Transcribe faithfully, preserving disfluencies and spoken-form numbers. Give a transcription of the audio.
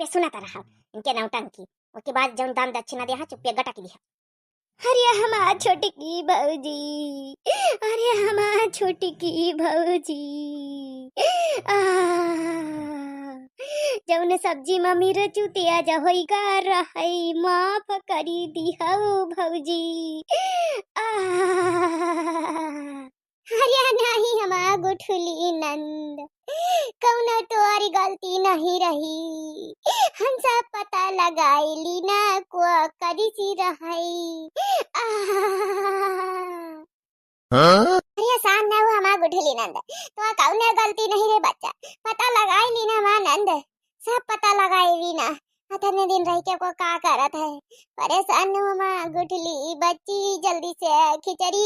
सुनत रहा इनके नौटंकी। ओके बाद जौन दान दक्षिणा दिया, चुप्पे गटक दिया। अरे हमार छोटकी भौजी, अरे हमार छोटकी भौजी, आ, जौन सब्जी में मिर्च तेज होई गा रहई, माफ करी दिहौ भौजी। आ, अरे नहीं हमार गुठली नंद, कौनो तोरी गलती नहीं रही, हम सब पता लगाई लीना को करी सी रहई। आ, हाँ? अरे सान ना हो हमार गुठली नंद, तो कौनो गलती नहीं रे बच्चा, पता लगाई लीना हमार नंद, सब पता लगाई लीना। अतने दिन रह के को का करत है, परेशान हो हमार गुठली बच्ची, जल्दी से खिचड़ी